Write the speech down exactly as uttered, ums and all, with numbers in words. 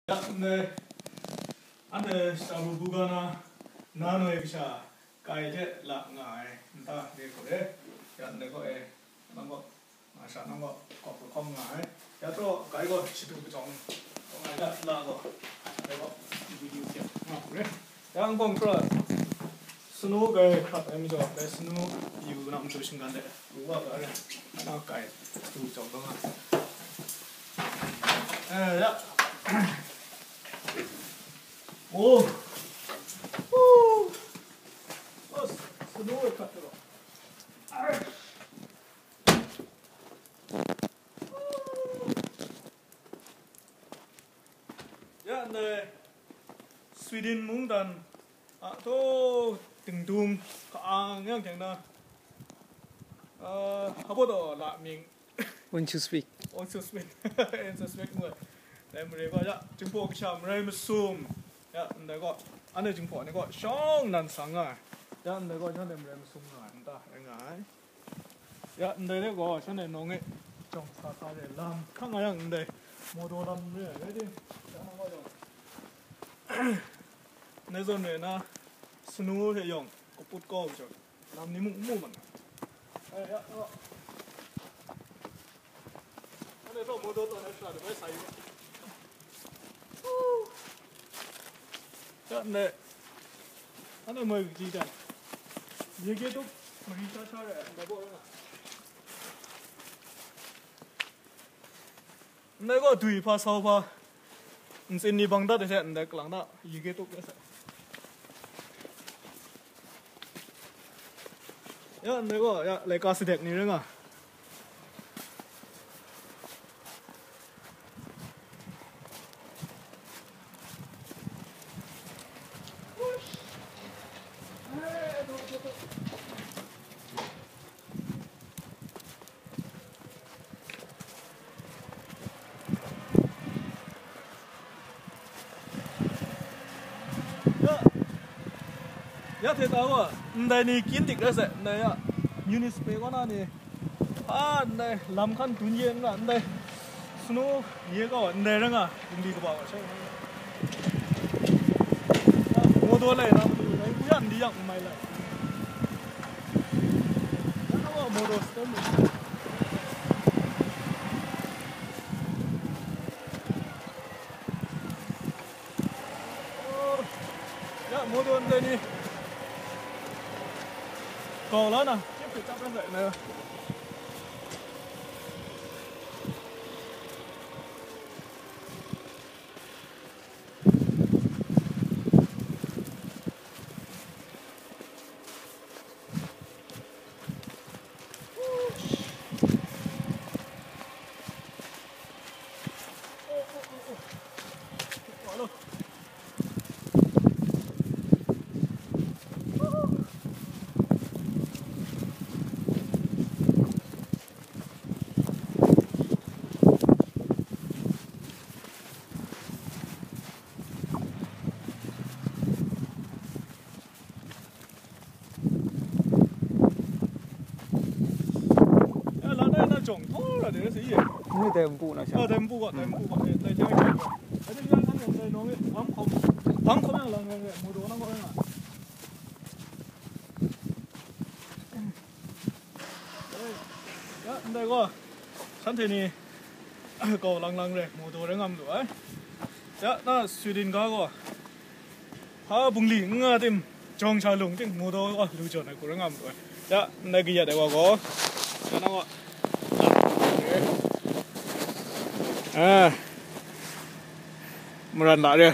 Ya, ndai, anhte Sarubuga na, na noi kasha kai hte la nga ai nta re hku re. Ya, ndai kaw e, nang kaw, nga sha nang kaw, kawp lahkawng nga ai. Ya, traw, kai gaw shadu kachyawng, kawng ai dat la gaw, ndai kaw, video kyak nga hku re. Ya, nang gaw, traw, snow kai hkrap ai majaw, dai snow yu na matu shinggan de, ru wa ga re. Na kai, shadu kachyawng gaw nga. Eh, ya. Oh. Oh. Oh, snow e hkrap de gaw. Arr. Ya, ndai Sweden mungdan a taw dingdung ka-ang yang teng na, uh, habo taw la ming. Onsuspek. Onsuspek. Onsuspek ngu ai. Dai mare gaw, ya, Jinghpaw kasha marai masum. Ya, ndai gaw, anhte Jinghpaw ni gaw shawng nnan sang nga ai. Ya, ndai gaw, shanhte marai masum nga ai, nta rai nga ai. Ya, ndai de gaw, shanhte nawng e jawng sa sa re, lam hkang nga yang ndai, mawdaw lam re ai, rai di, ya, nang gaw jawng. Ndai zawn re na, snow hte yawng kaput kau ai majaw, lam ni mung n mu mat ai. Eh, ya, ya. Anhte taw mawdaw tawn ai shara de bai sa yu. Ya, ndai. Anhte moi kaji dan. Ye ge tup mari sha sha re ai, ndai baw rai nga. Ndai gaw dwi hpa sau hpa, ntsin ni bang dat ai hte ndai kalang na, ye ge tup de sai. Ya, ndai gaw, ya, laika sadek ni rai nga. Ya, ya hte ta wa, ndai ni kyin dik rai sai, ndai ya, municipal kaw na ni, a, ndai lam hkan dun ye n ra, ndai snow ye kau, ndai rai nga, dingli kaba wa shai. Ya, mawdaw lai na matu, ndai ku yan di yang n mai lai. Ya, na wa mawdaw stem ni. Ya, mawdaw ndai ni kau la na, chyip hpe chyap ran sai na. Ya, la dai na jawng htaw ra de se ye. Ni dai npu na sha. Ah, dai npu ga, dai npu ga, eh, dai jawng ga. Dai jawng ga, dai nong e, bang khom, bang khom yang lang yang e, mu do nang ga yang a. Eh, ya, ndai gaw, shanhte ni, kau lang lang re, mu do re ngam lu ai. Ya, na Sweden ga gaw, hpa bungli n nga tim, jawng sha lung ting, mu daw, oh, lu jawn ai hku rai nga ma ai. Ya, ndai kayat ai wa gaw, ya, na wa. Ah, maran la re.